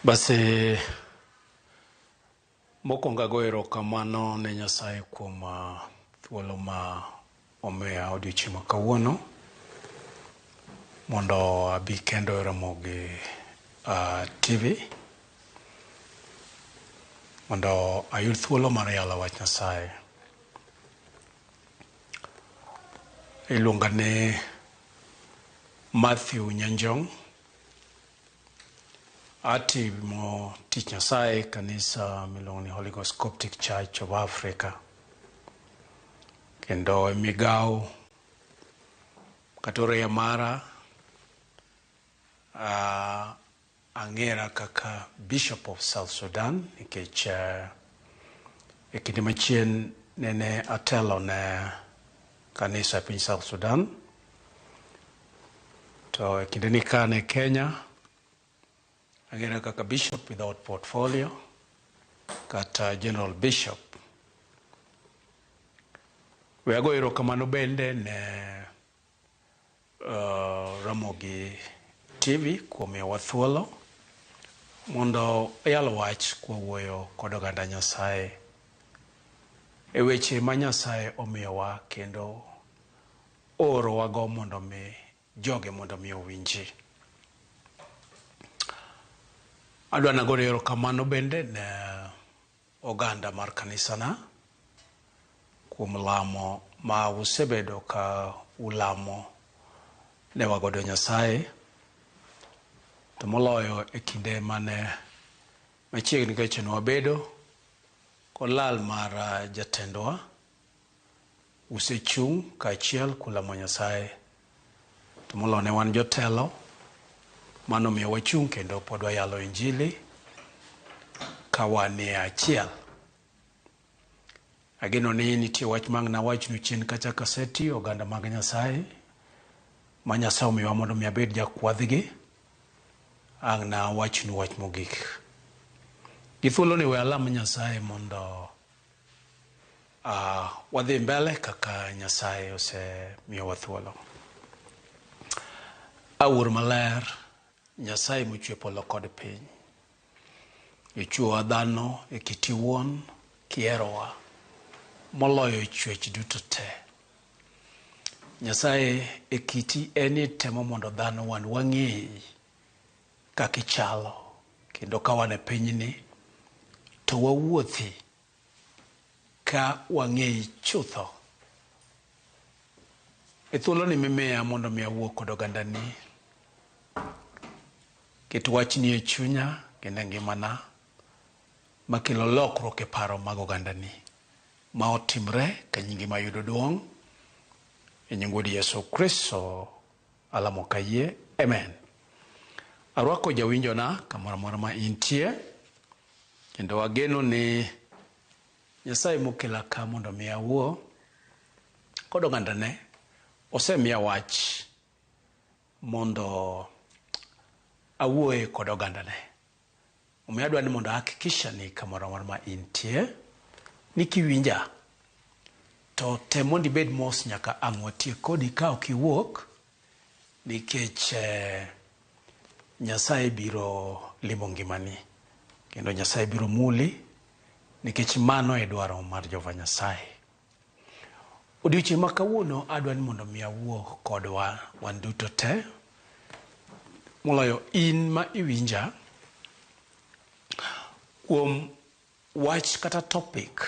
Basi mokwongo ago erokamano ne Nyasaye kuom thuolo ma omiya odiochieng' ma kawuono mondo abi kendo e Ramogi TV mondo ayud thuolo mar yalo wach Nyasaye. Iluonga ni Matthew Nyanjong. Atimo tich Nyasaye e kanisa miluongo ni Holy Ghost Coptic Church of Africa. Kendo e migawo kata oreya mara ang'era kaka Bishop of South Sudan nikech e kinde machien nene atelo ne kanisa e piny South Sudan. To e kinde ni ka ne Kenya ang'era kaka Bishop without portfolio kata General Bishop. We ago erokamano bende ne Ramogi TV kuom miyowa thuolo mondo wayal wach kwawuoyo kod oganda Nyasaye e weche ma Nyasaye omiyowa kendo oorowago mondo mi joge mondo mi owinji. Adwa nagoyo erokamano bende ne oganda mar kanisana kuom lamo ma usebedo ka ulamo ne wagodo Nyasaye, to moloyo e kinde mane machiegni kacha ne wabedo kod lal mar jatendwa. Usechung' kaachiel kulamo Nyasaye, to moloyo ne wan jotelo, mano omiyo wachung' kendo pod wayalo injili ka wanie achiel. Ageno ni nitie wach ma ang' nawachnu chien kacha kaseti oganda mag Nyasaye ma Nyasaye omiyowa mondo mi abed jakwadhgi, ang' nawachnu wach mogik. Gi thuoloni we alam Nyasaye mondo wadhi mbele kaka Nyasaye osemiyowa thuolo. Awuor maler, Nyasaye mochwe polo kod piny. Ichweyowa dhano e kiti wuon kiherowa moloyo chwech duto te. Nyasaye e kiti en ni temo mondo dhano wan wang'eyi kaka ichalo kendo ka wan e pinyni to wawuothi ka wang'eyi chutho. E thuoloni mimiya mondo mi awuo kod ogandani, ket wachni e chunya kendo e ngimana makelo lokruok e paro mag ogandani ma otimre ka nyingi mayudo duong' e nying wuod Yesu Kristo alamo kayie, amen. Arwako jawinjona kamoro amora ma intie kendo ageno ni Nyasaye mokela ka mondo mi awuo kod ogandane osemiya wach mondo awuoye kod ogandane. Omiyo adwa ni mondo ahakikisha ni kamoro amora ma intie ni kiwinja to tem mondo ibed mos nyaka ang' watiek kodi ka ok iwuok nikech Nyasaye biro limo ngimani kendo Nyasaye biro muli nikech mano e dwaro mar Jehova Nyasaye. Odiochieng' ma kawuono adwa ni mondo mi awuo kodwa wan duto te moloyo in ma iwinja kuom wach kata topic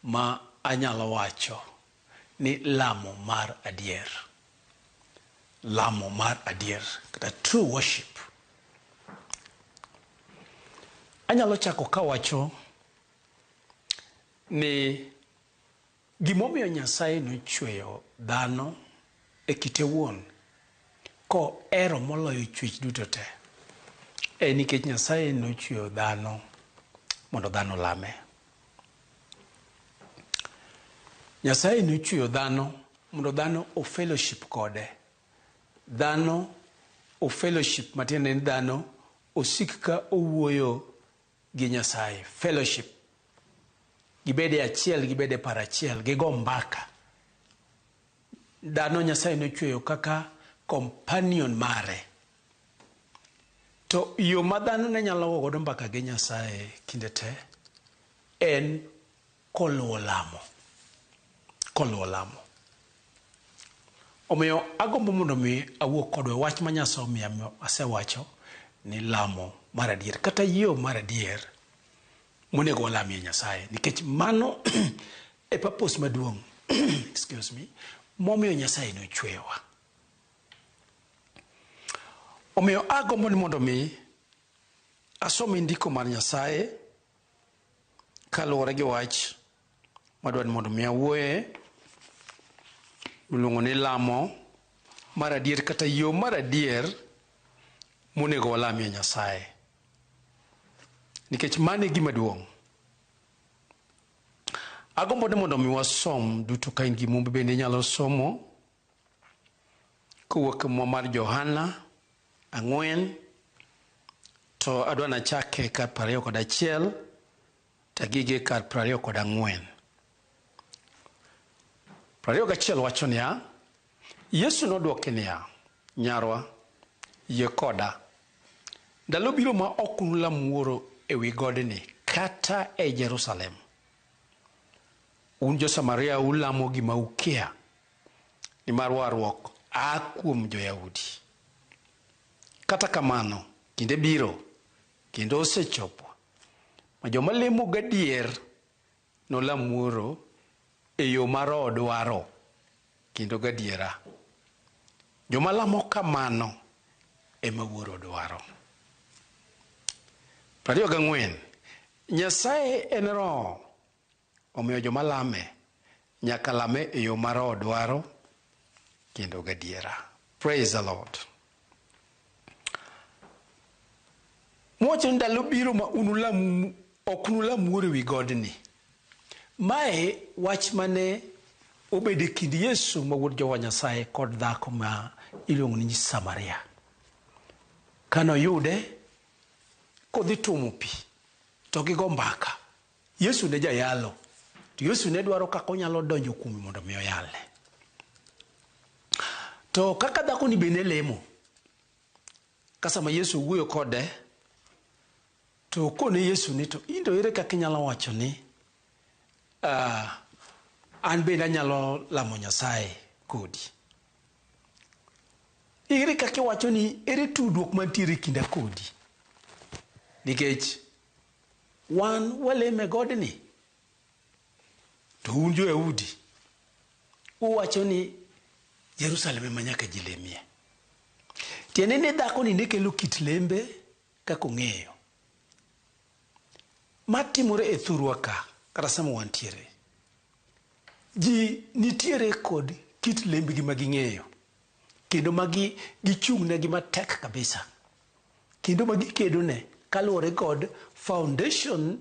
ma anyalo wacho ni lamo mar adier. Lamo mar adier kata true worship. Anyalo chako kawacho ni gimomiyo Nyasaye nochweyo dhano e kite wuon kohero moloyo chwech duto te en nikech Nyasaye nochweyo dhano mondo dhano olame. Nyasaye nochweyo dhano mondo dhano o fellowship kode. Dhano o fellowship matiende ni dhano osik ka owuoyo gi Nyasaye. Fellowship. Gibed e achiel, gibed e paro achiel, gigo mbaka. Dhano Nyasaye nochweyo kaka companion mare. To yo ma dhano ne nyalo go godo mbaka gi Nyasaye kinde te en koluwo lamo. Koluwo lamo. Omiyo agombo mondo mi awuo kodwa e wach ma Nyasaye omiya asewacho ni lamo mar adier kata yo mar adier monego walamie Nyasaye nikech mano e purpose maduong' excuse me momiyo Nyasaye nochweyowa. Omiyo agombo ni mondo mi asom ndiko mar Nyasaye kaluwore gi wach madwa ni mondo mi awuoye miluongo ni lamo mar adier kata yo mar adier monego walamie Nyasaye. Nikech mano e gima duong'. Agombo ni mondo mi wasom duto ka in gi Mumbi bende inyalo somo kowuok e Muma mar Johana 4 to adwa nachake kar 21 tagige kar 24. 21 wacho niya, Yesu nodwoke niya, Nyarwa, yie koda. Ndalo biro ma ok unulam Wuoro e wi godni kata e Jerusalem. Un jo-Samaria ulamo gima ukia, nimar warruok a kuom jo-Yahudi. Kata kamano, kinde biro, kendo osechopo, ma joma lemo gadier nolam Wuoro e yo ma Roho dwaro kendo gadiera. Joma lamo kamano ema Wuoro dwaro. 24. Nyasaye en Roho, omiyo joma lame nyaka lame e yo ma Roho dwaro kendo gadiera. Praise the Lord. Mowacho ni ndalo biro ma unulam ok unulam Wuoro ewi godni. Mae wach mane obedo e kind Yesu ma wuod Jehova Nyasaye kod dhako ma iluongo ni Samaria. Kane oyude kodhi tuomo pi to gigo mbaka. Yesu ne jayalo to Yesu ne dwaro kaka onyalo donjo kuome mondo mi oyalne. To kaka dhakoni be ne lemo, ka sama Yesu wuoyo kode to okone Yesu ni to in to ere kaka inyalo wacho ni an bende anyalo lamo Nyasaye kodi? Ere kaka iwacho ni ere tudruok mantiere e kinda kodi? Nikech wan walemo e godni, to un jo-Yahudi uwacho ni Jerusalem ema nyaka ji lemie. Tiende ni dhakoni ne kelo kit lembe kaka ong'eyo. Matimore e thurwa ka kata sama wantiere. Ji nitiere kod kit lembgi ma ging'eyo kendo ma gichung' negi matek kabisa. Kendo ma gikedone kaluwore kod foundation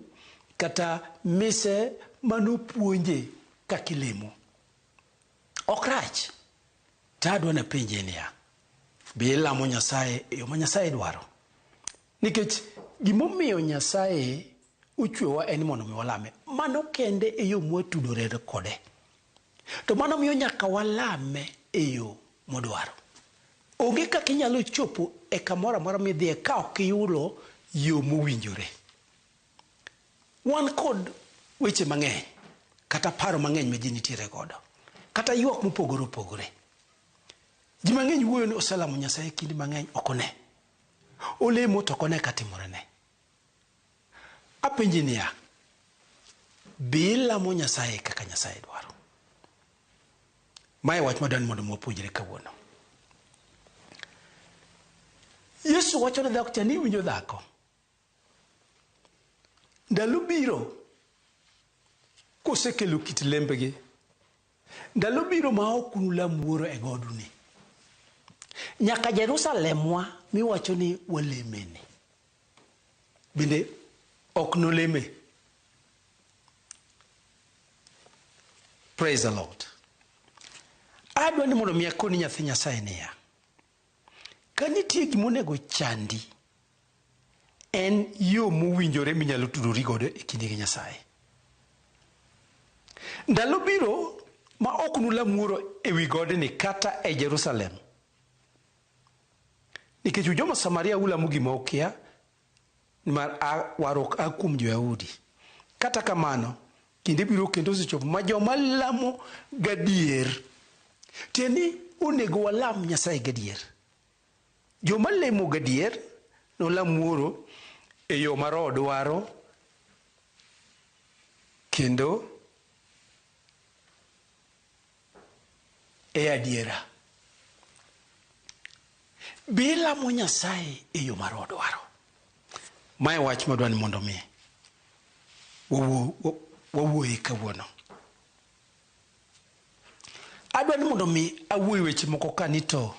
kata mise manopuonje kaka ilemo. Ok rach. To adwa napenje niya, be ilamo Nyasaye e yo ma Nyasaye dwaro? Nikech gimomiyo Nyasaye ochwewa en mondo mi walame. Mano kende e yo mwatudore kode. To mano miyo nyaka walame e yo modwaro. Onge kaka inyalo chopo e kamoro amora midhiye ka ok iyudo yo mowinjore. Wan kod weche mang'eny kata paro mang'eny ma ji nitiere godo kata ywak mopogore opogore. Ji mang'eny wuoyo ni oselamo Nyasaye kinde mang'eny ok one. Olemo to ok one katimorene. Apenji niya, be ilamo Nyasaye kaka Nyasaye dwaro? Mae wach madwaro ni mondo wapuonjre kawuono. Yesu wacho ne dhako cha ni iwinjo dhako. Ndalo biro kosekelo kit lembgi. Ndalo biro ma ok unulam Wuoro e goduni. Nyaka Jerusalem wa miwacho ni walemeni. Bende ok noleme. Praise the Lord. Adwa ni mondo mi akoni nyathi Nyasaye niya, ka nitie gima onego chandi, en yo mowinjore minyalo tudori godo e kindi gi Nyasaye. Ndalo biro ma ok nulam Wuoro e wi godni kata e Jerusalem. Nikech ujoma Samaria ulamo gima ukia, nimar warruok a kuom jo-Yahudi. Kata kamano, kinde biro kendo osechopo ma joma lamo gadier, tiende ni onego walam Nyasaye gadier. Joma lemo gadier nolam Wuoro e yo ma Roho dwaro kendo e adiera. Be ilamo Nyasaye e yo ma Roho dwaro? Mae wach madwa ni mondo mi wawuoye kawuono. Adwa ni mondo mi awuoye weche moko ka ni to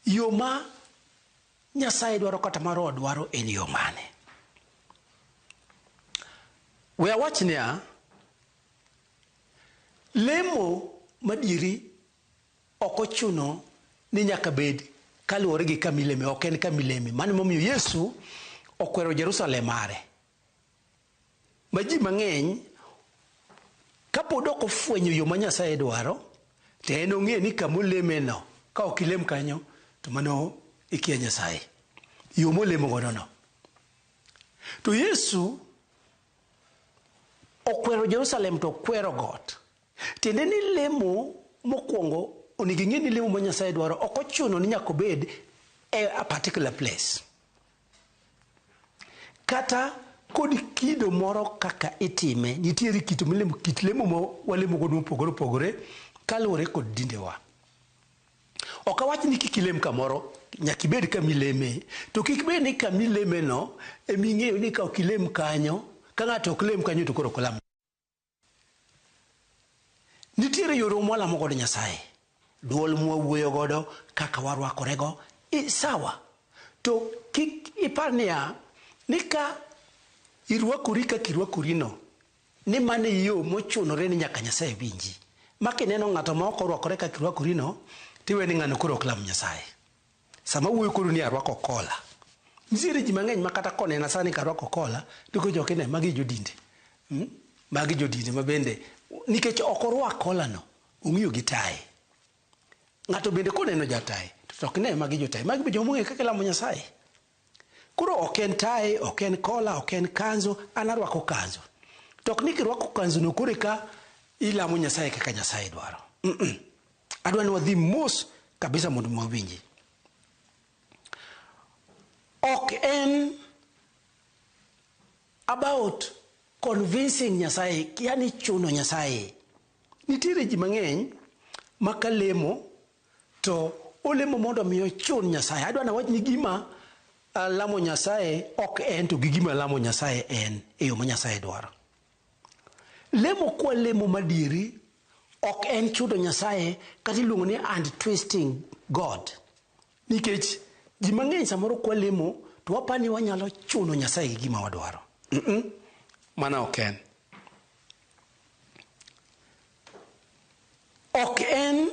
yo ma Nyasaye dwaro kata ma Roho dwaro en yo mane? We awach niya, lemo madieri ok ochuno ni nyaka bed kaluwore gi kama ileme, ok en kama ileme. Mano emomiyo Yesu okwero Jerusalem mare. Ma ji mang'eny kapod ok ofwenyo yo ma Nyasaye dwaro, to en ong'e ni kama oleme no, ka ok ilem kanyo, to mano ikia Nyasaye. Yo molemo godo no. To Yesu okwero Jerusalem to okwero got. Tiende ni lemo mokwongo onego ing'e ni lemo ma Nyasaye dwaro ok ochuno ni nyaka obed e a particular place. Kata kod kido moro kaka itime, nitiere kit lemo, kit lemo ma walemo godo mopogore opogore kaluwore kod dindewa. Ok awach ni kik ilem kamoro, nyaka ibed kama ileme. To kik bed ni kama ileme no ema ing'eyo ni ka ok ilem kanyo, ka ng'ato ok lem kanyo to koro ok olam. Nitiere yore mwalamo godo Nyasaye. Duol mwawuoyo godo, kaka warwakorego, sawa. To kik ipar niya, ni ka irwakori kaka irwakori no, ni mano e yo mochunore ni nyaka Nyasaye winji. Ma kineno ng'ato ma ok orwakore kaka irwakori no, tiwe ni ng'ano koro ok lam Nyasaye. Sama awuoyo kodu ni arwako kola. Nitiere ji mang'eny ma kata konena sani ka arwako kola, to koro jok ne magi jodinde. Magi jodinde ma bende nikech ok orwak kola no, ong'iyo gi tai. Ng'ato bende koneno jatai, to ok ne magi jotai. Magi be joma ong'eyo kaka ilamo Nyasaye. Koro ok en tai, ok en kola, ok en kanzo, an arwako kanzo. To ok ni kirwako kanzo no koro eka ilamo Nyasaye kaka Nyasaye dwaro. Adwa ni wadhi mos kabisa mondo wawinji. Ok en about convincing Nyasaye, yani chuno Nyasaye. Nitiere ji mang'eny ma kalemo to olemo mondo mi ochun Nyasaye. Adwa nawach ni gima lamo Nyasaye ok en to gi gima lamo Nyasaye en e yo ma Nyasaye dwaro. Lemo kwa lemo madieri ok en chudo Nyasaye kata iluongo ni and twisting God. Nikech ji mang'eny samoro kwa lemo to waparo ni wanyalo chuno Nyasaye gi gima wadwaro. Mano ok en. Ok en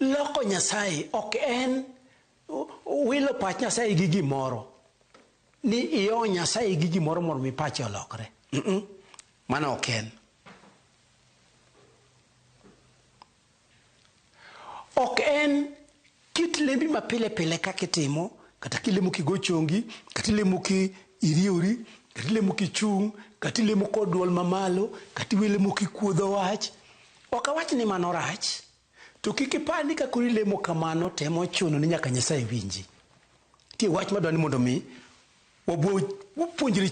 loko Nyasaye, ok en wilo pach Nyasaye gi gimoro. Ni iyo Nyasaye gi gimoro mondo mi pache olokre. Mano ok en. Ok en kit lembi ma pile pile kaka itimo, kata kilemo kigo chongi, kata ilemo ki iriewri, kata ilemo kichung', kata ilemo kod duol mamalo, kata ilemo kikuodho wach. Ok awach ni mano rach, to kik ipar ni ka koro ilemo kamano to ema ochuno ni nyaka Nyasaye winji. Nitie wach madwa ni mondo mi wapuonjre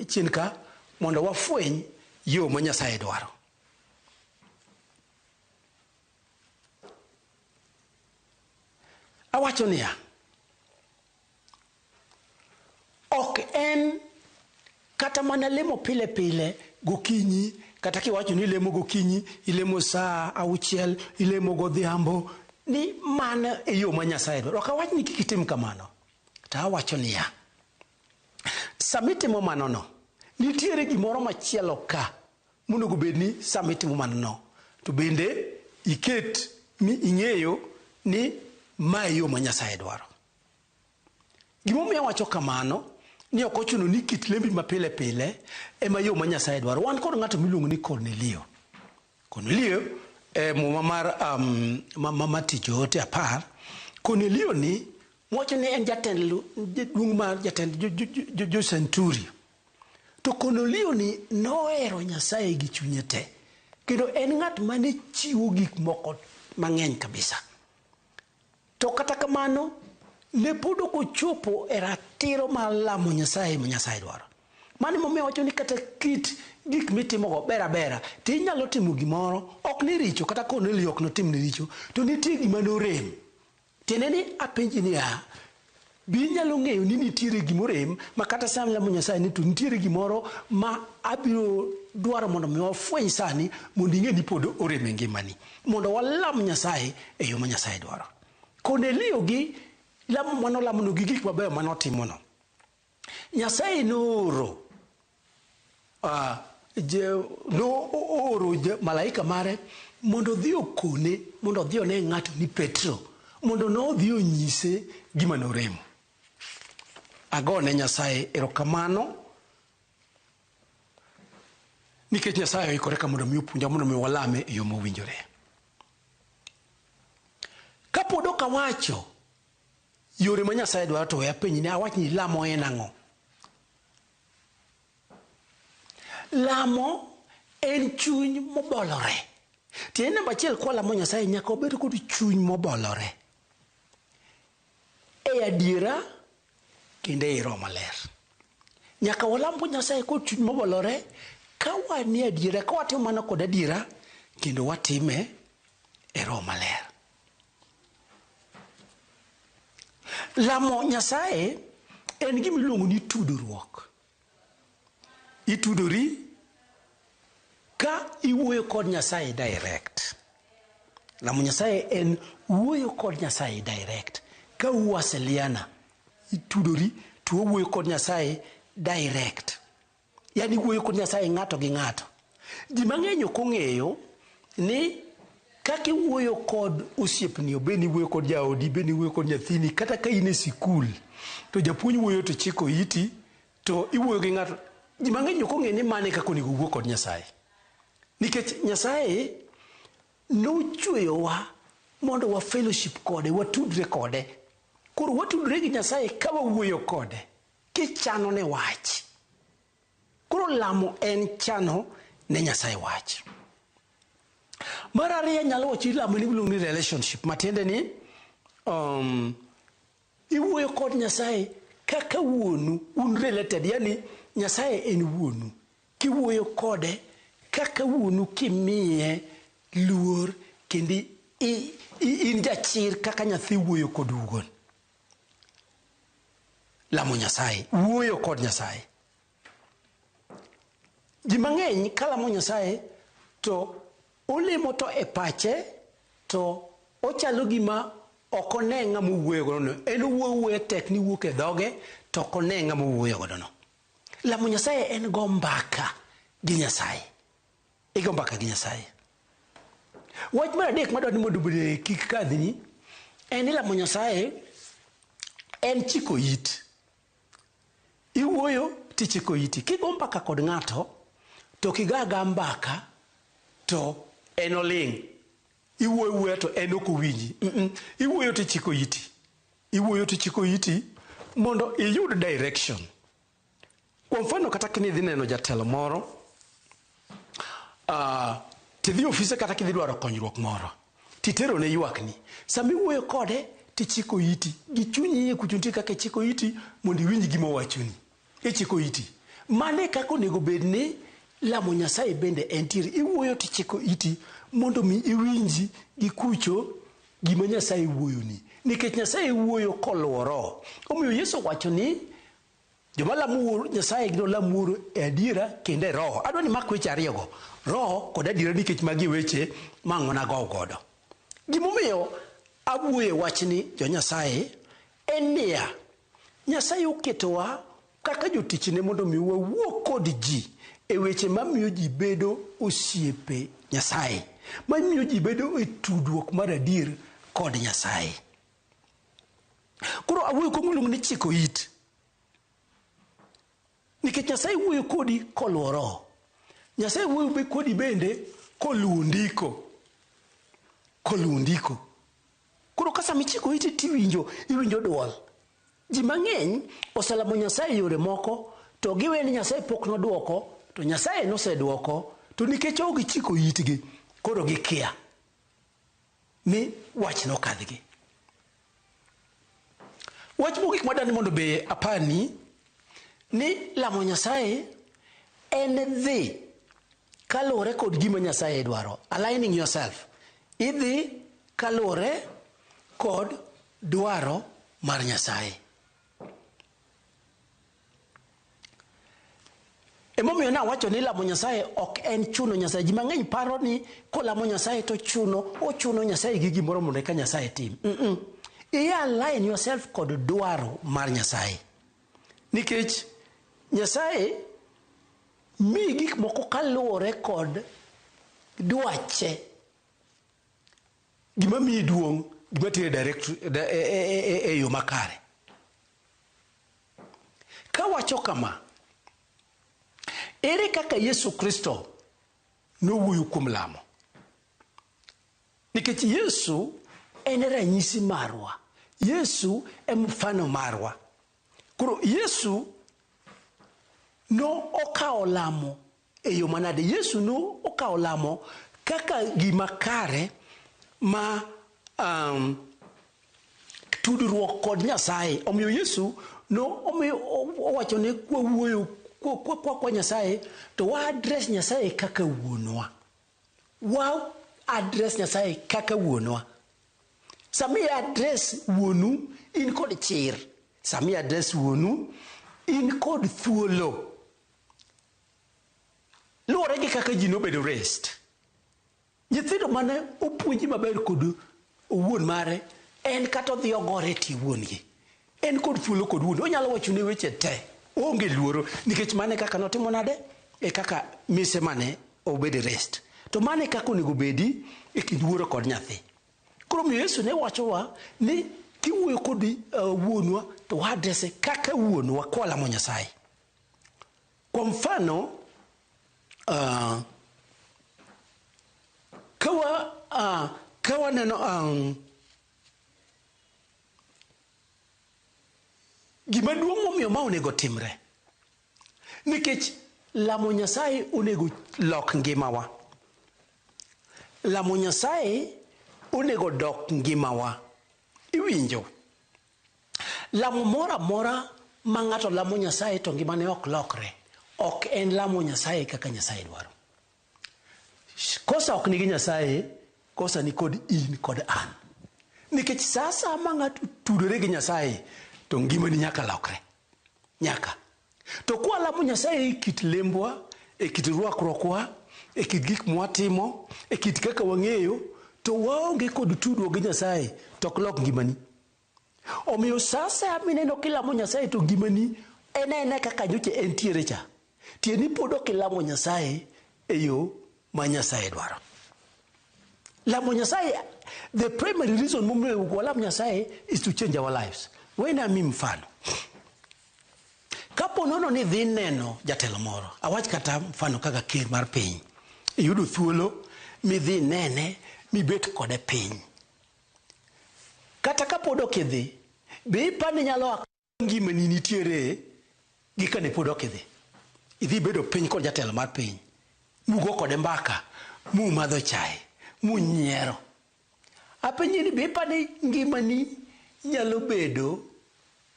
chien ka mondo wafweny yo ma Nyasaye dwaro. Awacho niya, ok en kata mana lemo pile pile gokinyi, kata kiwacho ni ilemo gokinyi, ilemo saa 6, ilemo godhiambo, ni mano e yo ma Nyasaye dwaro. Ok awach ni kik itim kamano. To awacho niya, sama itimo mano no, nitiere gimoro machielo ka monego bed ni sama itimo mano no, to bende iket mi ing'eyo ni ma e yo ma Nyasaye dwaro. Gimomiyo awacho kamano, ni ok ochuno ni kit lembi ma pile pile ema yo ma Nyasaye dwaro. Wan kod ng'ato miluongo ni Kornelio. Kornelio e muma mar ma Tich Joote 10, Kornelio ni wacho ni en jatend jaduong' mar jatend jo senturi. To Kornelio ni nohero Nyasaye gi chunye te. Kendo en ng'at mane chiwo gik moko mang'eny kabisa. To kata kamano, ne pod ok ochopo e ratiro mar lamo Nyasaye ma Nyasaye dwaro. Mano emomiyo awacho ni kata kit gik mitimogo ber abera, to inyalo timo gimoro, ok ni richo, kata Kornelio ok notimni richo, to nitie gima norem. Tiende ni apenji niya, be inyalo ng'eyo ni nitiere gimorem ma kata sama ilamo Nyasaye ni to nitiere gimoro ma abiro dwaro mondo mi wafweny sani mondo ing'e ni pod orem e ngimani, mondo walam Nyasaye e yo ma Nyasaye dwaro. Kornelio gi lamo mane olamono gi gik mabeyo mane otimono, Nyasaye nooro nooro malaika mare mondo odhi okone, mondo odhi one ng'ato ni Petro, mondo nodhi onyise gima noremo. Agone Nyasaye erokamano nikech Nyasaye oikore ka mondo mi opuonja mondo mi walame e yo mowinjore. Kapod ok awacho yore ma Nyasaye dwaro to we apenji ni awach ni lamo en ang'o? Lamo en chuny mobolore. Tiende namba achiel kwalamo Nyasaye nyaka wabed kod chuny mobolore. E adiera kendo ei Roho Maler. Nyaka walam Nyasaye kod chuny mobolore ka wanie adiera, ka watimo mano kod adiera kendo watime e Roho Maler. Lamo Nyasaye en gima iluongo ni tudruok. Itudori ka iwuoyo kod Nyasaye direct. Lamo Nyasaye en wuoyo kod Nyasaye direct. Ka uwasiliana, itudori to uwuoyo kod Nyasaye direct. Yaani wuoyo kod Nyasaye ng'ato gi ng'ato. Ji mang'eny ok ong'eyo ni kaka iwuoyo kod osiepni, obed ni iwuoyo kod jaodi, bed ni iwuoyo kod nyathini, kata ka in e sikul, to japuonj wuoyo to chiko iti, to iwuoyo gi ng'ato. Ji mang'eny ok ong'eyo ni mano e kaka onego wuo kod Nyasaye. Nikech Nyasaye nochweyowa mondo wa fellowship kode, watudre kode. Koro watudre gi Nyasaye ka wawuoyo kode, kichanone wach. Koro lamo en chano ne Nyasaye wach. Mar ariyo anyalo wacho ilamo ni iluongo ni relationship, matiende ni iwuoyo kod Nyasaye kaka wuonu, un related, yani Nyasaye en wuonu. Kiwuoyo kode kaka wuonu kimiye luor kendo in jachir kaka nyathi wuoyo kod wuon. Lamo Nyasaye, wuoyo kod Nyasaye. Ji mang'eny kalamo Nyasaye to olemo to e pache to ochalo gima ok one ng'ama owuoyo godo no. En owuoyo wuoya tek ni wuok e dhoge to ok one ng'ama owuoyo godo no. Lamo Nyasaye en go mbaka gi Nyasaye. Igo mbaka gi Nyasaye. Wach mar adek madwaro ni mondo obed kik kadhni en ni lamo Nyasaye en chiko it. Iwuoyo tichiko iti. Kigo mbaka kod ng'ato to ok igo aga mbaka to en oling'. Iwuoyo wuoya to en ok owinji. Iwuoyo tichiko iti. Iwuoyo tichiko iti mondo iyud direction. Kwa mfano kata kinidhi neno jatelo moro, tidhi ofise kata kidhi dwaro konyruok moro, titero ne ywakni. Sama iwuoyo kode tichiko iti gi chunyi iye kucho nitie kaka ichiko iti mondo iwinj gima owachoni. Ichiko iti. Mano e kaka onego bed ni lamo Nyasaye bende entiere. Iwuoyo tichiko iti mondo mi iwinji gi kucho gima Nyasaye wuoyoni. Nikech Nyasaye wuoyo koluwo Roho. Omiyo Yesu owacho ni joma lamo Wuoro Nyasaye gin olam Wuoro e adiera kendo e Roho. Adwa ni mak weche ariyogo, Roho kod adiera nikech magi e weche ma ang' nagow godo. Gimomiyo awuoyo e wachni jo Nyasaye en niya, Nyasaye oketowa kaka jotichne mondo mi wawuo kod ji e weche mamiyo ji bedo osiepe Nyasaye, mamiyo ji bedo e tudruok mar adier kod Nyasaye. Koro awuoyo kuom iluongo ni chiko it. Nikech Nyasaye wuoyo kodi koluwo Roho. Nyasaye wuoyo be kodi bende koluwo ndiko. Koluwo ndiko. Koro ka sama ichiko iti tiwinjo, iwinjo duol. Ji mang'eny oselamo Nyasaye e yore moko to giwe ni Nyasaye pok nodwoko to Nyasaye nosedwoko to nikech ok gichiko itgi koro gikia mi wach nokadhgi. Wach mogik madwani mondo be apani ni lamo Nyasaye en dhi kaluwore kod gima Nyasaye dwaro. Aligning yourself. Idhi kaluwore kod dwaro mar Nyasaye. Emomiyo nawacho ni lamo Nyasaye ok en chuno Nyasaye. Ji mang'eny paro ni kolamo Nyasaye to chuno, ochuno Nyasaye gi gimoro mondo eka Nyasaye tim. Mm -mm. I align yourself kod dwaro mar Nyasaye. Nikech Nyasaye miyi gik moko kaluwore kod dwache. Gima miyi duong', gima teri direct e, e, e, e yo makare. Kawacho kama, ere kaka Yesu Kristo nowuoyo kuom lamo? Nikech Yesu en ranyisi marwa. Yesu e mfano marwa. Koro Yesu no okawo lamo e yo manade? Yesu no okawo lamo kaka gima kare ma tudruok kod Nyasaye. Omiyo Yesu no omiyo owacho ni kwawuoyo kwa Nyasaye to wa address Nyasaye kaka wuonwa. Wa address Nyasaye kaka wuonwa. Sama i address wuonu in kod chir. Sama i address wuonu in kod thuolo. Luwore gi kaka ji nobedo raised. Nyithindo mane opuonji maber kod owuon mare en kata odhi ogore e tie wuon gi. En kod thuolo kod wuon. Onyalo wachone weche te. Oonge luoro nikech mano e kaka notimo nade? E kaka mise mane obede raised. To mano e kaka onego obedi e kind wuoro kod nyathi. Koro omiyo Yesu ne wachowa ni kiwuoyo kod wuonwa to wa address kaka wuonwa kwalamo Nyasaye. Kwa mfano ka waneno gima duong' momiyo ma onego timre nikech lamo Nyasaye onego lok ngimawa. Lamo Nyasaye onego dok ngimawa. Iwinjo? Lamo moro amora ma ng'ato lamo Nyasaye to ngimane ok lokre, ok en lamo Nyasaye kaka Nyasaye dwaro. Kosa ok nigi Nyasaye, kosa ni kod in kod an. Nikech sa asaya ma ng'ato tudore gi Nyasaye, to ngimani nyaka lokre. Nyaka. To kwalamo Nyasaye e kit lembwa, e kit rwakruokwa, e kit gik mwatimo, e kit kaka wang'eyo, to waonge kod tudruok gi Nyasaye, to ok lok ngimani. Omiyo sa asaya mineno kilamo Nyasaye to ngimani en aena kaka nyocha entiere cha. Tieni pod ok ilamo Nyasaye e yo ma Nyasaye dwaro. Lamo Nyasaye, the primary reason momiyo walam Nyasaye is to change our lives. Wena ami mfano. Kapo nono ni idhi neno jatelo moro, awach kata mfano kaka ker mar piny, iyudo thuolo midhi nene mibet kode piny. Kata kapod ok idhi, be ipa ni nyalo a ngimani nitiere gi kane pod ok idhi? Idhi bedo piny kod jatelo mar piny, mugo kode mbaka, mumadho chae, munyiero. Apenji ni be ipa ni ngimani nyalo bedo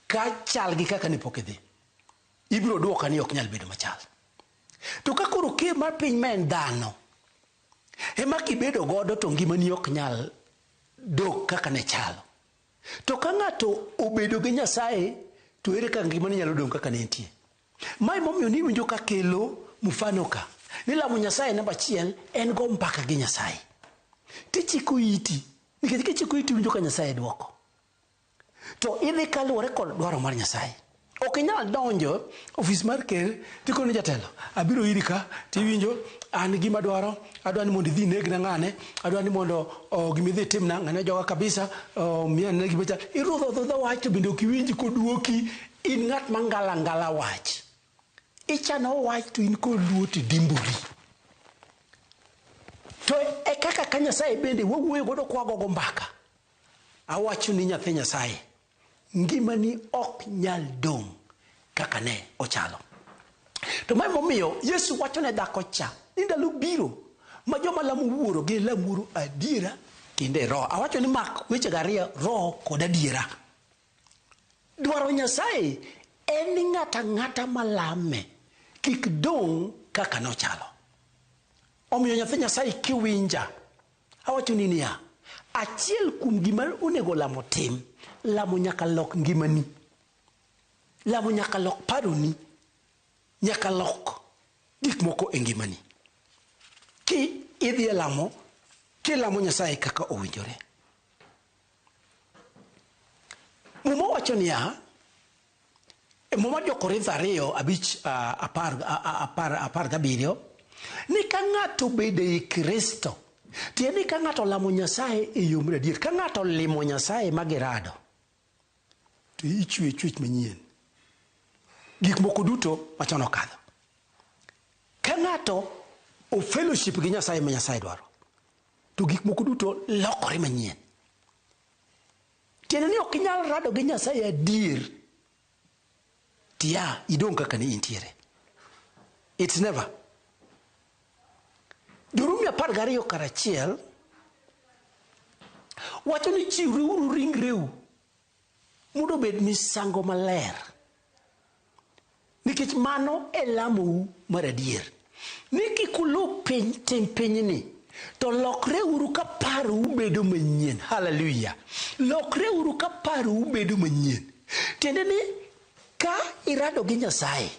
ka chal gi kaka ne pok idhi? Ibiro dwoka ni ok nyal bedo machal. To ka koro ker mar piny ma en dhano, ema kibedo godo to ngimani ok nyal dok kaka ne chalo. To ka ng'ato obedo gi Nyasaye to ere kaka ngimane nyalo dong' kaka ne entie? Ma emomiyo niwinjo ka kelo mfano ka ni lamo Nyasaye namba achiel en go mbaka gi Nyasaye. Tichiko iti nikech kichiko iti iwinjo ka Nyasaye dwoko. To idhi kaluwore kod dwaro mar Nyasaye. Ok inyal donjo ofis mar ker tikoni jatelo abiro iri ka tiwinjo an gima adwaro adwa ni mondo idhi inegna ng'ane adwa ni mondo gima idhi itimna ng'ane joga kabisa miya ane gima chal irudho adhudha wach to bende ok iwinj koduoki in ng'at ma ngala ngala wach ichano wach to in kod luo to idimbori to e kaka ka Nyasaye bende wawuoyo godo kwagogo mbaka. Awacho ni nyathi Nyasaye, ngimani ok nyal dong' kaka ne ochalo. To mae momiyo Yesu wacho ne dhako cha ni ndalo biro ma joma lamo wuoro gin lam wuoro adiera kendo e roho. Awacho ni mak wechego ariyo, roho kod adiera. Dwaro Nyasaye en ni ng'ato ang'ata malame kik dong' kaka nochalo. Omiyo nyathi Nyasaye kiwinja, awachoni niya, achiel kuom gima onego lamo tim, lamo nyaka lok ngimani. Lamo nyaka lok paroni, nyaka lok gik moko e ngimani. Ki idhi e lamo, kilamo Nyasaye kaka owinjore. Muma wacho niya, e Muma jo-Korintho ariyo abich apar, apar, 17, ni ka ng'ato obedo ei Kristo, tiende ni ka ng'ato olamo Nyasaye e yo mar adier, ka ng'ato olimo Nyasaye ma girado, to ichwe chwech manyien. Gik moko duto machon okadho. Ka ng'ato o fellowship gi Nyasaye ma Nyasaye dwaro, to gik moko duto lokore manyien. Tiende ni ok inyal rado gi Nyasaye adier tiya idong' kaka ne intiere. It's never. Jorumi 12 kar achiel wacho ni chiwreuru ringreu mondo obed misango maler nikech mano e lamou mar adier. Ni kik uluw piny tim pinyni to lokreuru ka parou bedo manyien. Haleluya! Lokreuru ka parou bedo manyien. Tiende ni ka irado gi Nyasaye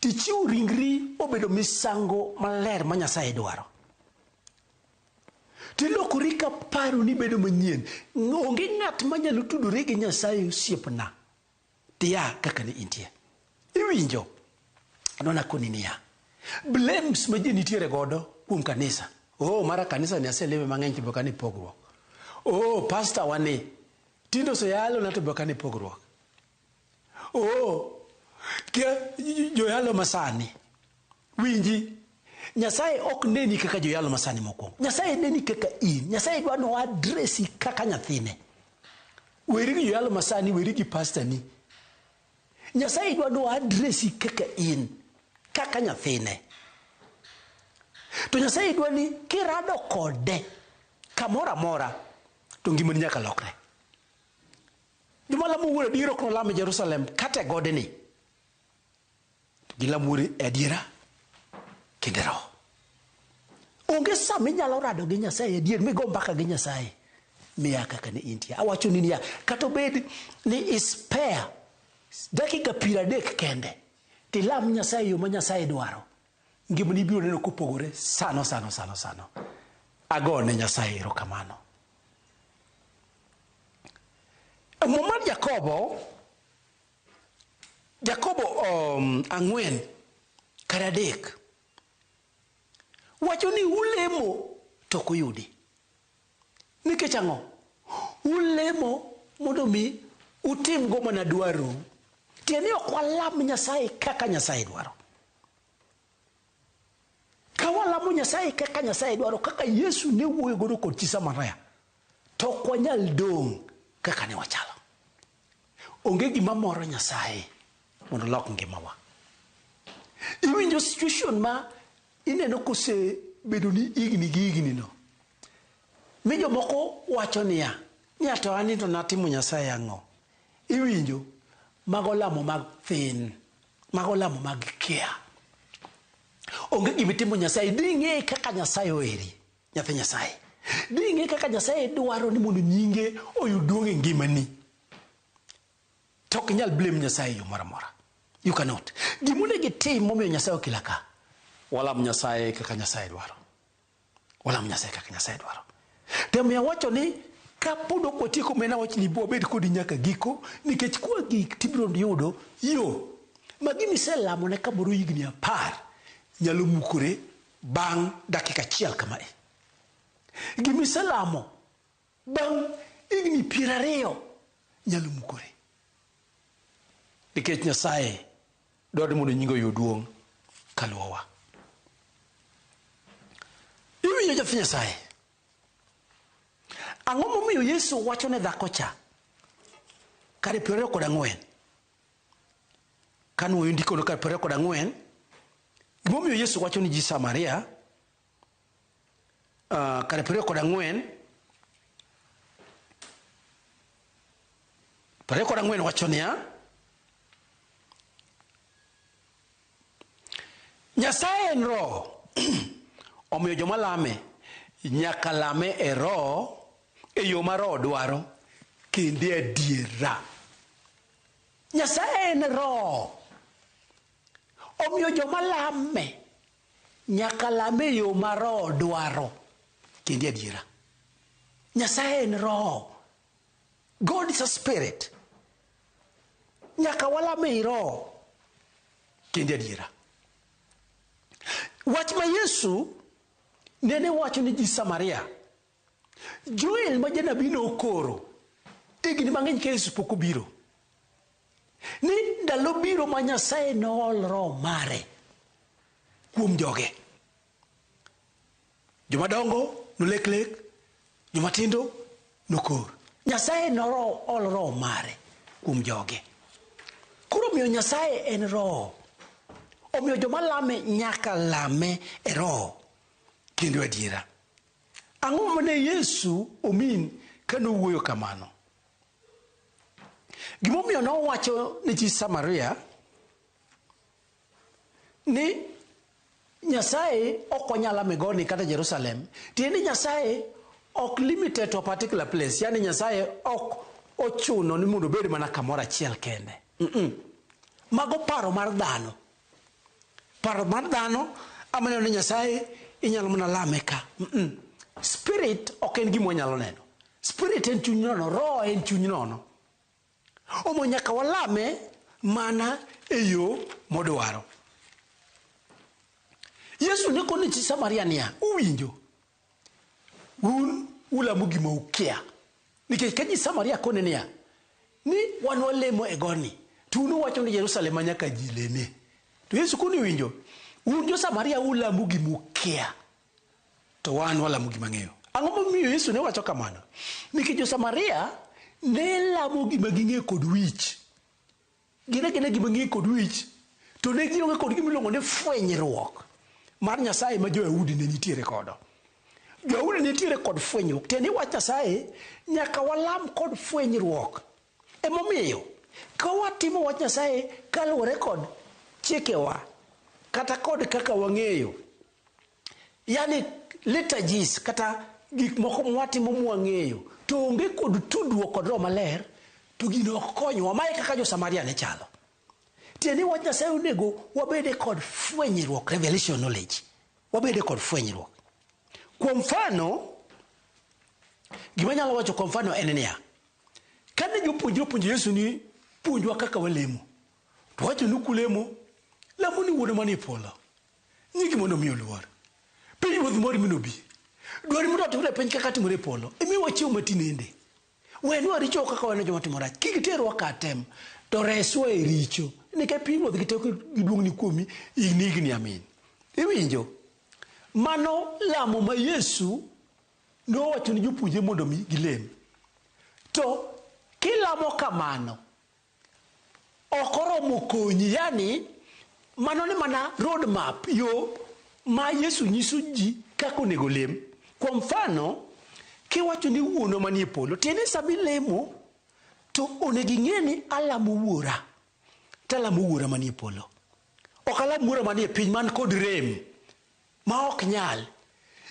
tichiwo ringri obedo misango maler ma Nyasaye dwaro. Tilokori ka paroni bedo manyien. Onge ng'at manyalo tudore gi Nyasaye osiepna. Tia kaka ne intie. Iwinjo? Adwa koni niya. Blames ma ji nitiere godo kuom kanisa. Oh, mara kanisa ni aselime mang'eny to be ok ane pogruok. Oh, pastor wani tinde oseyalo na to be ok ane pogruok. Oh, kia joyalo masani. Winji, Nyasaye ok neni kaka joyalo masani mokwongo. Nyasaye neni kaka in. Nyasaye dwa ni oadresi kaka nyathine. Weri gi joyalo masani, weri gi pastor ni. Nyasaye dwa ni oadresi kaka in, kaka nyathine. To Nyasaye dwa ni kirado kode kamoro amora to ngimani nyaka lokre. Joma lamo wuon adier ok nolam e Jerusalem kata e godni. Gilam wuoro e adiera kendo e roho. Onge sa minyalo rado gi Nyasaye adier migo mbaka gi Nyasaye miya kaka ne intie. Awacho ni niya, kata obed ni ispare dakika 30 kende tilam Nyasaye e yo ma Nyasaye dwaro, ngimani biro neno kopogore sano sano sano sano. Agone Nyasaye erokamano. Muma mar Jakobo, Jakobo 4 kar 3 wacho ni ulemo to ok uyudi. Nikech ang'o? Ulemo mondo mi utimgo mana dwarou. Tiende ni ok walam Nyasaye kaka Nyasaye dwaro. Ka walamo Nyasaye kaka Nyasaye dwaro, kaka Yesu ne wuoyo godo kod chi Samaria, to ok wanyal dong' kaka ne wachalo. Onge gima moro Nyasaye mondo olok ngimawa. Iwinjo situation ma ineno kosebedo ni higni gi higni no. Mi jomoko wacho niya, ni to an to natimo Nyasaye ang'o? Iwinjo mago lamo mag thin, mago lamo mag kia. Onge gimitimo Nyasaye, ding'e kaka Nyasaye oheri, nyathi Nyasaye. Ding'e kaka Nyasaye dwaro ni mondo nyinge oyud duong' e ngimani. To ok inyal blame Nyasaye e yo moro amora. You cannot. Gimonego itim momiyo Nyasaye okela ka, walam Nyasaye kaka Nyasaye dwaro. Walam Nyasaye kaka Nyasaye dwaro. Temo awacho ni kapod ok watieko mena wach ni wabed kodi nyaka giko nikech kwa gik tibiro yudo yo ma gima iselamo ne kamoro higni 10 nyalo mukore bang' dakika achiel kamae. Gima iselamo bang' higni 20 nyalo mukore. Nikech Nyasaye dwaro mondo nyinge oyud duong' kaluwowa. Iwinjo nyathi Nyasaye? Ang'o momiyo Yesu wacho ne dhako cha kare 24? Kanuoyo ndikono kar 24, gimomiyo Yesu wacho ni ji Samaria kare 24, 24 wacho niya, Nyasaye en roho, omiyo joma lame nyaka lame e roho, e yo ma roho dwaro, kendo e adiera. Nyasaye en roho, omiyo joma lame nyaka lame e yo ma roho dwaro, kendo e adiera. Nyasaye en roho. God is a spirit. Nyaka walame ei roho kendo adiera. Wach ma Yesu nene wacho ni ji Samaria, Joel ma janabi nokoro higni mang'eny ka Yesu pok obiro, ni ndalo biro ma Nyasaye nool roho mare kuom joge. Joma dongo nolek lek, joma tindo nokor. Nyasaye nool roho mare kuom joge. Koro omiyo Nyasaye en roho. Omiyo joma lame nyaka lame e roho kendo adiera. Ang'o mane Yesu omin ka nowuoyo kamano? Gimomiyo nowacho ne chi Samaria ni Nyasaye ok wanyal lame goni kata Jerusalem, tiende ni Nyasaye ok limited to a particular place, yani Nyasaye ok ochuno ni mondo obed mana kamoro achiel kende. Mago paro mar dhano. Paro mar dhano amaneno ni Nyasaye inyalo mana lame ka. Spirit ok en gima wanyalo neno. Spirit en chuny nono, roho en chuny nono. Omo nyaka walame mana e yo modwaro. Yesu ne kone chi Samaria niya, uwinjo, un ulamo gima ukia. Nikech ka ji Samaria kone niya, ni wan walemo e godni, to un uwacho ni Jerusalem ma nyaka ji leme. To Yesu kone winjo, un jo Samaria ulamo gima ukia, to wan walamo gima ng'eyo. Ang'o momiyo Yesu ne wacho kamano? Nikech jo Samaria ne lamo gima ging'eyo kod wich. Gin agina gima ging'eyo kod wich, to ne gionge kod gima iluongo ni fwenyruok mar Nyasaye ma jo-Yahudi ne nitiere kodo. Jo-Yahudi ne nitiere kod fwenyruok. Tiende ni wach Nyasaye nyaka walam kod fwenyruok. Emomiyo ka watimo wach Nyasaye kaluwore kod chikewa kata kod kaka wang'eyo, yani liturgies kata gik moko mwatimo mwang'eyo, to onge kod tudruok kod Roho Maler, to gino ok konywa. Mae kaka jo-Samaria ne chalo. Tiende ni wach Nyasaye onego wabede kod fwenyruok, revelation knowledge. Wabede kod fwenyruok. Kuom mfano, gima anyalo wacho kuom mfano en niya, kane jopuonjre opuonjo Yesu ni puonjwa kaka walemo, to wacho ni kulemo, lamo ni Wuonwa manie polo, nyingi mondo omi oluor. Pinyruoth mari mondo obi. Dwari mondo otimre e piny kaka timore e polo. Imiwa chiemo ma tinende. Wenwa richowa kaka waneno joma timo rach. Kik iterwa kar tem, to reswa e richo. Nikech pinyruoth gi teko gi duong' ni kuomi higni higni. Amin. Iwinjo? Mano lamo ma Yesu nowacho ni jopuonjre mondo mi gilem. To kilamo kamano, ok oromo konyi. Yani, mano ni mana road map, yo ma Yesu nyiso ji kaka onego lem. Kuom mfano, kiwacho ni Wuonwa manie polo, tiende ni sama ilemo, to onego ing'e ni alamo Wuora, to alamo Wuora manie polo. Ok alam Wuora manie piny man kod rem ma ok nyal.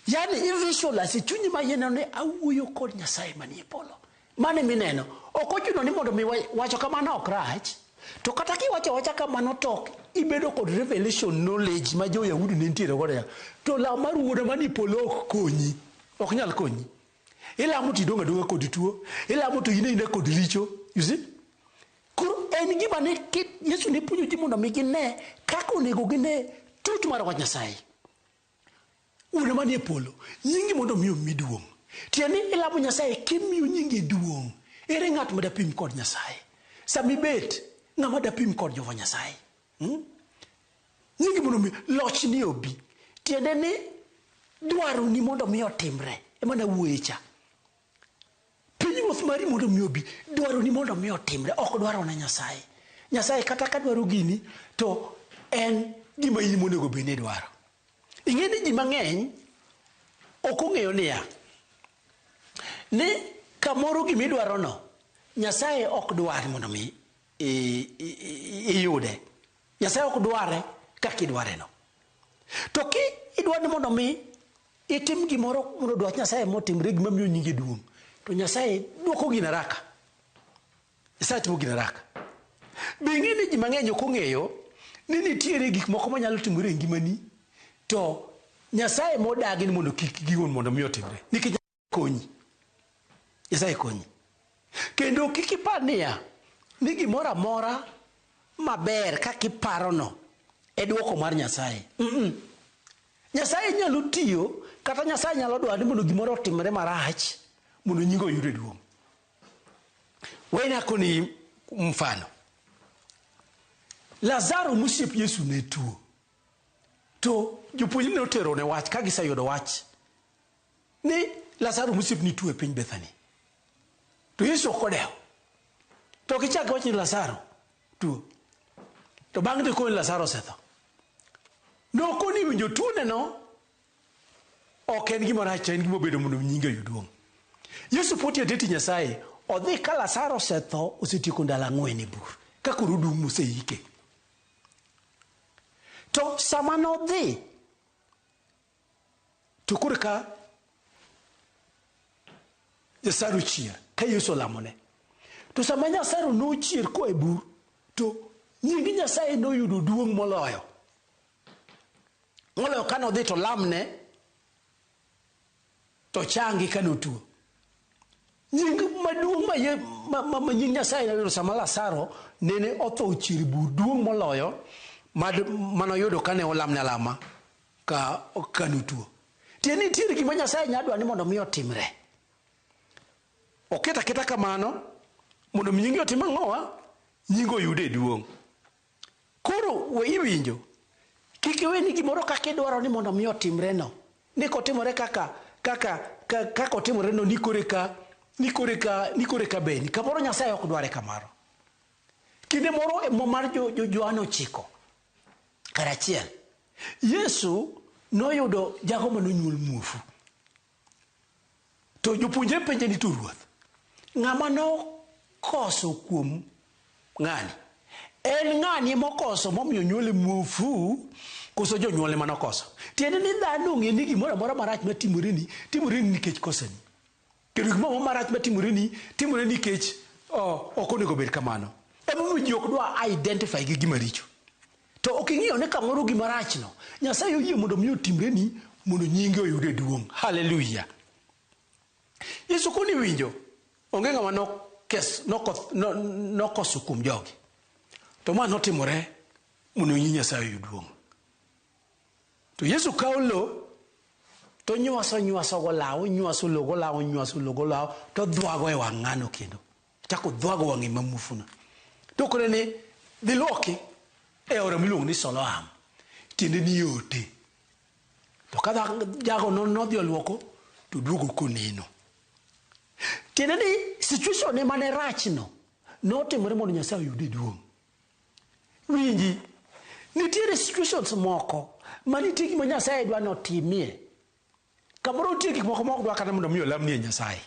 Yani i visualize e chunyi ma iye neno ni awuoyo kod Nyasaye manie polo. Mano ema ineno. Ok ochuno ni mondo mi wacho kamano ok rach. To kata kiwacho awacha kamano to ok ibedo kod revelation knowledge ma jo-Yahudi ne nitiere godo ya. To lamo mar Wuonwa manie polo ok konyi. Ok nyal konyi. Ilamo to idong' adong'a kod tuo. Ilamo to in aina kod richo. You see? Koro en gima ne Yesu ne puonjo ji mondo mi gine kaka onego gine tut mar wach Nyasaye. Wuonwa manie polo, nyingi mondo omi omi duong'. Tiende ni ilamo Nyasaye kimiyo nyinge duong'. Ere ng'at ma dapim kod Nyasaye? Sama ibet, ng'ama dapim kod Jehova Nyasaye? Nyingi mondo omi lochni obi. Tiende ni dwaroni mondo mi otimre. Ema nawuoye cha. Pinyruoth mari mondo mi obi, dwaroni mondo mi otimre, ok dwarona Nyasaye. Nyasaye kata ka dwaro gini, to en gima in monego bed ni idwaro. Ing'e ni ji mang'eny ok ong'eyo niya, ni kamoro gima idwarono, Nyasaye ok dwar mondo mi iyude. Nyasaye ok dware kaka idwareno. To ki idwaro ni mondo mi itim gimoro mondo dwach Nyasaye motimre gima miyo nyinge duong', to Nyasaye dwoko gino haraka. Nyasaye timo gino haraka. Be ing'e ni ji mang'eny ok ong'eyo ni nitiere gik moko manyalo timore e ngimani to Nyasaye modagi ni mondo kik gigo mondo mi otimre. Nikech konyi. Nyasaye konyi. Kendo kik ipar niya, ni gimoro amora maber kaka iparono e dwoko mar Nyasaye. Mm -mm. Nyasaye nyalo tiyo kata Nyasaye nyalo dwaro ni mondo gimoro otimre marach mondo nyinge oyude duong'. Wena koni mfano. Lazaro mosiep Yesu ne tuo. To jopuonjre notero ne wach ka giseyudo wach ni Lazaro mosiepni tuo e piny Bethany. To Yesu ok odewo. To gichak giwach ni Lazaro tuo. To bang' to koni Lazaro osetho. Nokoni winjo tuoneno ok en gima rach to en gima obedo mondo nyinge oyud duong'. Yesu pod tiyo tich Nyasaye, odhi ka Lazaro osetho osetieko ndalo ang'wen e bur, ka koro odum moseike. To sama nodhi, to koro ka Lazaro chier, ka Yesu olamone. To sama Lazaro nochier koa e bur, to nying Nyasaye noyudo duong' moloyo. Moloyo ka nodhi to lamne, to changi ka notuo. Nying maduong' ma, ma, ma, ma nying Nyasaye noyudo sama Lazaro nene otho ochier e bur duong' moloyo manoyudo kane olamne alama ka, ka notuo. Tiende ni nitiere gima Nyasaye nyalo dwaro ni mondo mi otimre. Oketo aketa kamano mondo mi nyinge otim ang'owa? Nyinge oyude duong'. Koro we iwinjo, kik iwe ni gimoro kaka idwaro ni mondo mi otimre no. Ni kotimore kaka kaka kaka otimore no ni kore ka ni kore ka ni kore ka beni. Kamoro Nyasaye ok dware kamano. Kinde moro e mar jo, jo Johana ochiko karachiel, Yesu noyudo jago mane onyuol muofu. To jopuonjre penje ni to Ruoth, ng'ama nokoso kuom ng'ani? En ng'ani mokoso momiyo nyuole muofu koso jonyuolne manokoso? Tiende ni dhano ong'e ni gimoro amora marach matimoreni, timoreni nikech kosani. Kendo gimoro amora marach matimoreni, timore nikech oh, ok onego bed kamano. Emomiyo ji ok dwa identify gi gima richo. To ok ing'iyo ni kamoro gima rachno, Nyasaye oyie mondo mi otimreni mondo nyinge oyude duong'. Haleluya. Yesu koni winjo, onge ng'ama nokoso kuom jogi. To ma notimore mondo nying Nyasaye oyud duong'. To Yesu kawo lo to nywaso nywaso go law, onywaso lo go law, onywaso lo go law, to dhwago e wang' ng'ano kendo. Chako dhwago wang'e ma muofuno. To okone ni dhi luoki e aora miluongo ni Soloam. Tiende ni yote. To ka jago nodhi oluoko to duogo koneno. Tiende ni situation ne mane rachno notimore mondo Nyasaye oyude duong'. Winji, nitiere situations moko ma nitie gima Nyasaye dwa notimie. Kamoro nitie gik moko ma ok dwa kata mondo mi olamnie Nyasaye.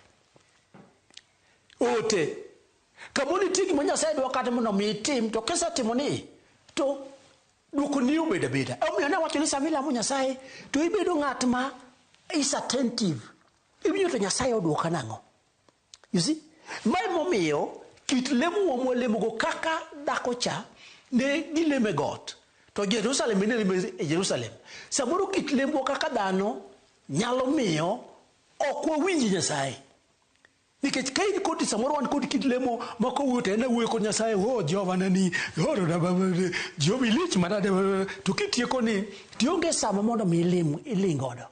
Ote. Kamoro nitie gima Nyasaye dwa kata mondo mi itim, to kisetimo ni, to dwoko ni obedo abeda. Omiyo ne wacho ni sama ilamo Nyasaye, to ibedo ng'at ma is attentive. Iwinjo to Nyasaye odwoka nang'o? You see? Mae momiyo kit lemo mwalemogo kaka dhako cha ne gilemo e got to Jerusalem ne lemo e Jerusalem. Samoro kit lembwa kaka dhano nyalo miyo ok wawinj Nyasaye. Nikech ka in kod samoro wan kod kit lemo ma kowuoyo to en awuoyo kod Nyasaye, oh Jehova nani, oh Jehova ilich manade, to kitieko ni tionge sama mondo mi ilim iling godo.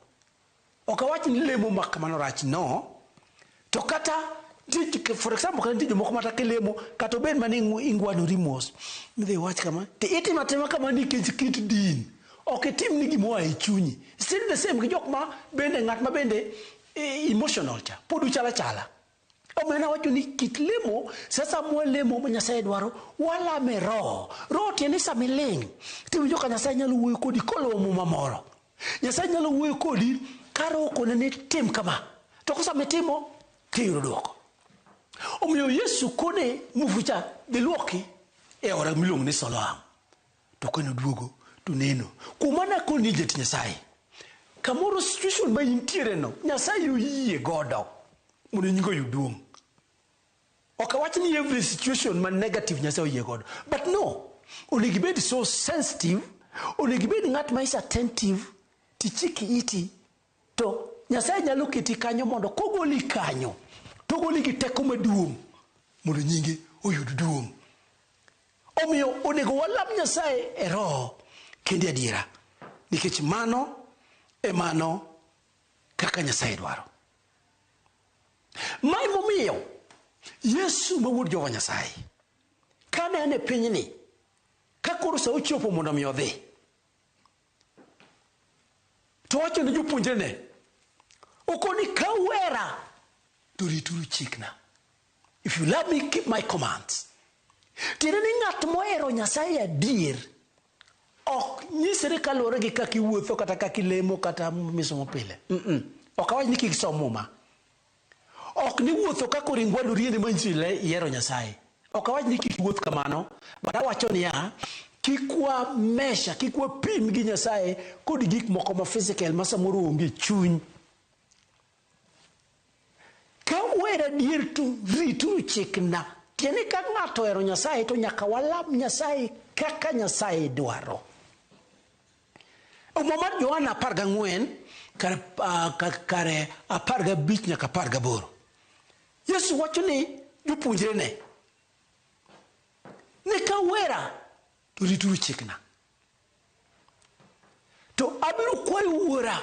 Ok awach ni lemo ma kamano rach, no. To kata for example, kata nitie jomoko mata kilemo, kata obed mana ingwanori mos, midhi iwach kama, to itimo atima kama nikech kit din. Ok itim ni gima oa e chunyi. Still the same gi jok ma bende ng'at ma bende emotional cha, pod uchal achala. Omiyo nawacho ni kit lemo, sasa mwalemo ma Nyasaye dwaro, walame roho. Roho tiende ni sama iling', tiwinjo ka Nyasaye nyalo wuoyo kodi koluwo muma moro. Nyasaye nyalo wuoyo kodi ka roho okone ni tim kama. To ka sama itimo, tiyudo dwoko. Omiyo Yesu kone muofu cha, dhi luoki e aora miluongo ni Siloam. To kane oduogo to neno. Kuom mano akoni jatich Nyasaye, kamoro situation ma intiere no, Nyasaye oyie godo mondo nyinge oyud duong'. Ok awach ni every situation ma negative Nyasaye oyie godo. But no, onego ibed so sensitive, onego ibed ng'at ma is attentive, tichik iti to Nyasaye nyalo keti kanyo mondo kogoli kanyo, to ogoli gi teko maduong' mondo nyinge oyud duong'. Omiyo onego walam Nyasaye e roho kendo e adiera, nikech mano e mano kaka Nyasaye dwaro. Ma emomiyo Yesu ma wuod Jehova Nyasaye, kane en e pinyni, ka koro sa ochopo mondo mi odhi, to owacho ne jopuonjrene, okoni ka uhera to rituru chikna. If you love me, keep my commands. Tiende ni ng'at mohero Nyasaye adier ok nyisre kaluwore gi kaka iwuotho kata kaka ilemo kata misomo pile. Mm -mm. Ok awach ni kik som muma. Ok ni wuotho kaka oringwa doriende manyiso ni ihero Nyasaye. Ok awach ni kik iwuoth kamano, but awacho niya, kik wa mesha, kik wapim gi Nyasaye kod gik moko ma physical ma samoro onge chuny. Ka uhero adier to rituru chikna. Tiende ka ng'ato ohero Nyasaye to nyaka walam Nyasaye kaka Nyasaye dwaro. Muma mar Johana 14 kare, kare 15 nyaka 18. Yesu wacho ni jopuonjrene ni ka uhera to rituru chikna. To abiro kwayo Wuora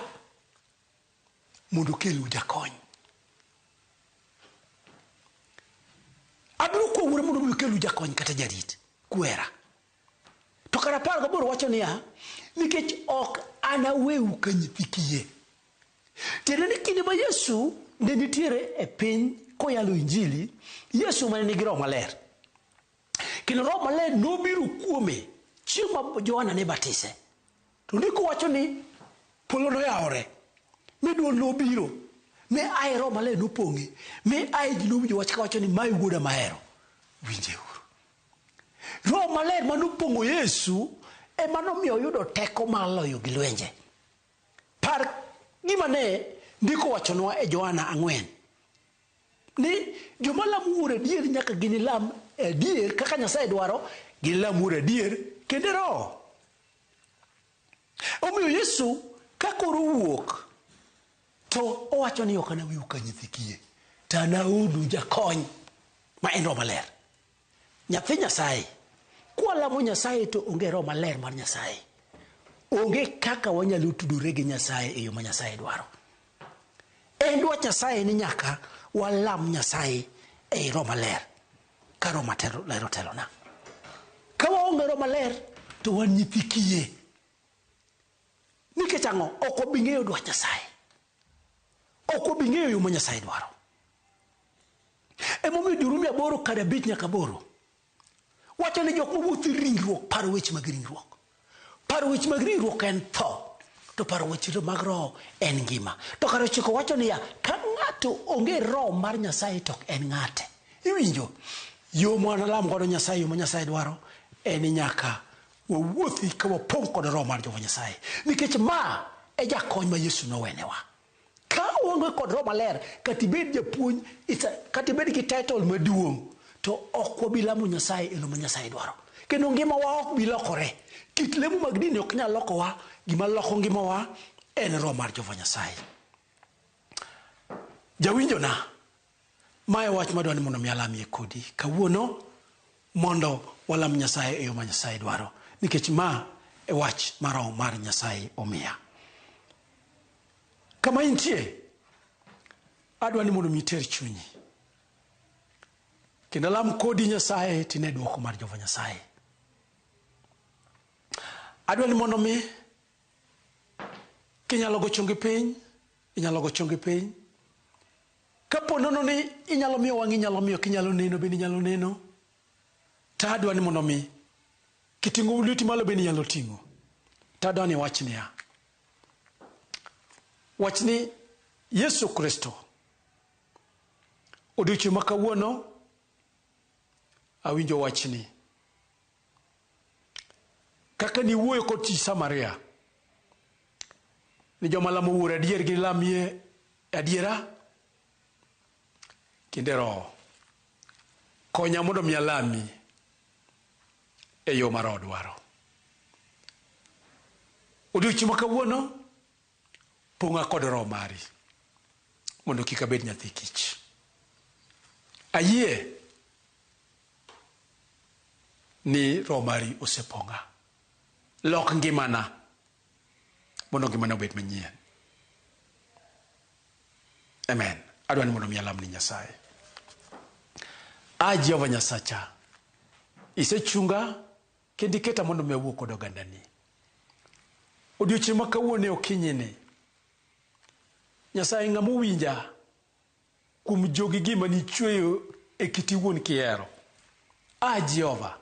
mondo okelnu jakony. Abiro kwayo Wuora mondo okelnu jakony kata jarit kwera. To kar 18 wacho niya, nikech ok anaweu ka nyithi kiye. Tiende ni kinde ma Yesu ne nitiere e piny koyalo Injili, Yesu mane nigi Roho Maler. Kendo Roho Maler nobiro kuome chieng' ma Johana ne batise. To ndiko wacho ni polo noyawore, mi dwol nobiro, mi ae Roho Maler nopong'e, mi ae ji nowinjo wach kawacho ni mae wuoda mahero, winjeuru. Roho Maler manopong'o Yesu ema nomiyo oyudo teko mar loyo gi lwenje. Par gima ne ndiko wachonwa e Johana 4 ni joma lamo Wuoro adier nyaka ginilam adier kaka Nyasaye dwaro, ginilam Wuoro adier kendo e Roho. Omiyo Yesu ka koro wuok to owacho ni ok anawewu ka nyithi kiye, to anaornu jakony ma en Roho Maler. Nyathi Nyasaye, kwalamo Nyasaye to onge Roho Maler mar Nyasaye, onge kaka wanyalo tudore gi Nyasaye e yo ma Nyasaye dwaro. En dwach Nyasaye ni nyaka walam Nyasaye ei Roho Maler ka Roho Maler otelona. Ka waonge Roho Maler to wan nyithi kiye. Nikech ang'o? Ok wabi ng'eyo dwach Nyasaye. Ok wabi ng'eyo yo ma Nyasaye dwaro. Emomiyo Jorumi 8 kar 5 nyaka 8 wacho ni jok mawuotho e ringruok paro weche mag ringruok. Paro weche mag ringruok en tho, to paro weche mag roho en ngima. To kar 9 wacho niya, ka ng'ato onge roho mar Nyasaye to ok en ng'ate. Iwinjo? Yo ma wanalam godo Nyasaye, yo ma Nyasaye dwaro, en ni nyaka wawuothi ka wapong' kod roho mar Jehova Nyasaye. Nikech ma e jakony ma Yesu nowenewa. Ka onge kod Roho Maler, kata ibed japuonj, kata ibed gi title maduong', to ok wabi lamo Nyasaye e lo ma Nyasaye dwaro. Kendo ngimawa ok bi lokore. Kit lemo mag dini ok nyal lokowa, gima loko ngimawa en Roho mar Jehova Nyasaye. Jawinjona, ma e wach madwa ni mondo mi alamie kodi kawuono mondo walam Nyasaye e yo ma Nyasaye dwaro, nikech ma e wach ma Roho mar Nyasaye omiya. Kama intie, adwa ni mondo mi iter chunyi. Kendo alam kodi Nyasaye tine dwoko mar Jehova Nyasaye. Adwa ni mondo mi kinyalo go chongi piny, inyalo go chongi piny. Kapo nono ni inyalo miyo wang'i inyalo miyo kinyalo neno bende inyalo neno. To adwa ni mondo mi kiting'o lweti malo bende inyalo ting'o. To adwa ni iwach niya. Wach ni Yesu Kristo odiochieng' ma kawuono awinjo wachni. Kaka niwuoyo kod chi Samaria ni joma lamo Wuoro adier gilamie adiera kendo e roho. Konya mondo mi alami e yo ma roho dwaro. Odiochieng' ma kawuono pong'a kod roho mari mondo kik abed nyathi kich. Ayie ni roho mari osepong'a. Lok ngimana mondo ngimana obed manyien. Amen. Adwa ni mondo mi alam ni Nyasaye. A Jehova Nyasacha, isechunga kendo iketa mondo mi awuo kod ogandani. Odiochieng' ma kawuono e okinyini, Nyasaye ng'ama owinja kuom jogi gima nichweyo e kiti wuon kihero. A Jehova,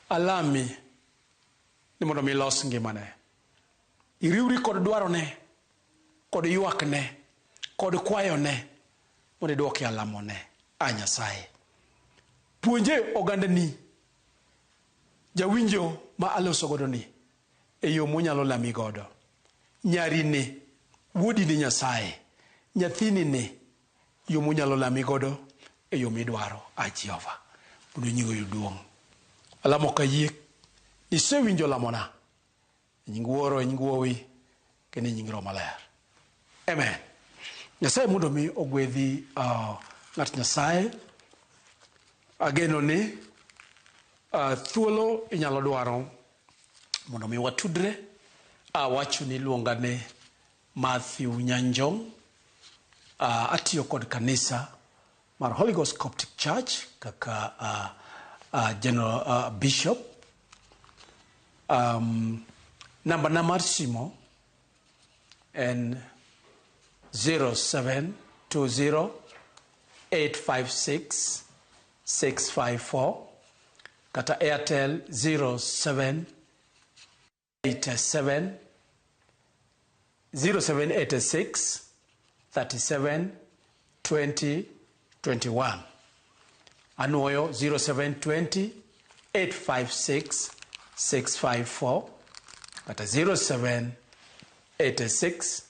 alami ni mondo mi ilos ngimane. Iriwri kod dwarone, kod ywakne, kod kwayone, mondo idwoke alamone. A Nyasaye. Puonje ogandani jawinjo ma aloso godo ni e yo monyalo lami godo. Nyari ni, wuodi ni Nyasaye, nyathini ni, yo monyalo lami godo e yo midwaro, a Jehova, mondo nyingi oyud duong'. Alamo kayie, isewinjo lamona. E nying Wuoro, e nying Wuowi, kendo e nying Roho Maler. Amen. Nyasaye mondo mi ogwedhi uh, ng'at Nyasaye. Ageno ni uh, thuolo inyalo dwaro mondo mi watudre. Awacho ni iluonga ni Matthew Nyanjong. Uh, atiyo kod kanisa mar Holy Ghost Coptic Church kaka uh, General Bishop. Namba na mar simo en 0720 856 654 kata Airtel 0787 0786 37 20 21. Anuoyo 0720 856 654 kata 0786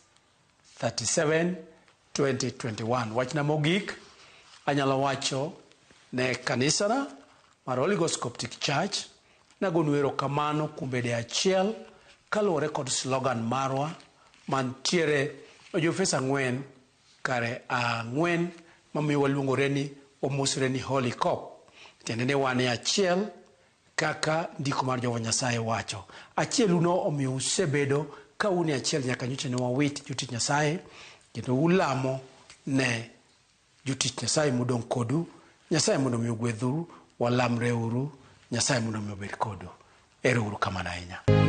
37 20 21. Wachna mogik anyalo wacho ne kanisana mar Holy Ghost Coptic Church nagonu erokamano kuom bedo e achiel kaluwore kod slogan marwa mantiere e Joefeso ang'wen kare ang'wen mamiyo waluongore ni wamosre ni Holy Cop tiende ni wan e achiel kaka ndiko mar Jehova Nyasaye wacho. Achiel uno omiyo usebedo ka un e achiel nyaka nyocha ne wawit jotich Nyasaye kendo ulamo ne jotich Nyasaye modong' kodu. Nyasaye mondo mi ogwedhu, walamreuru, Nyasaye mondo mi obed kodu. Ero uru kamano ahinya.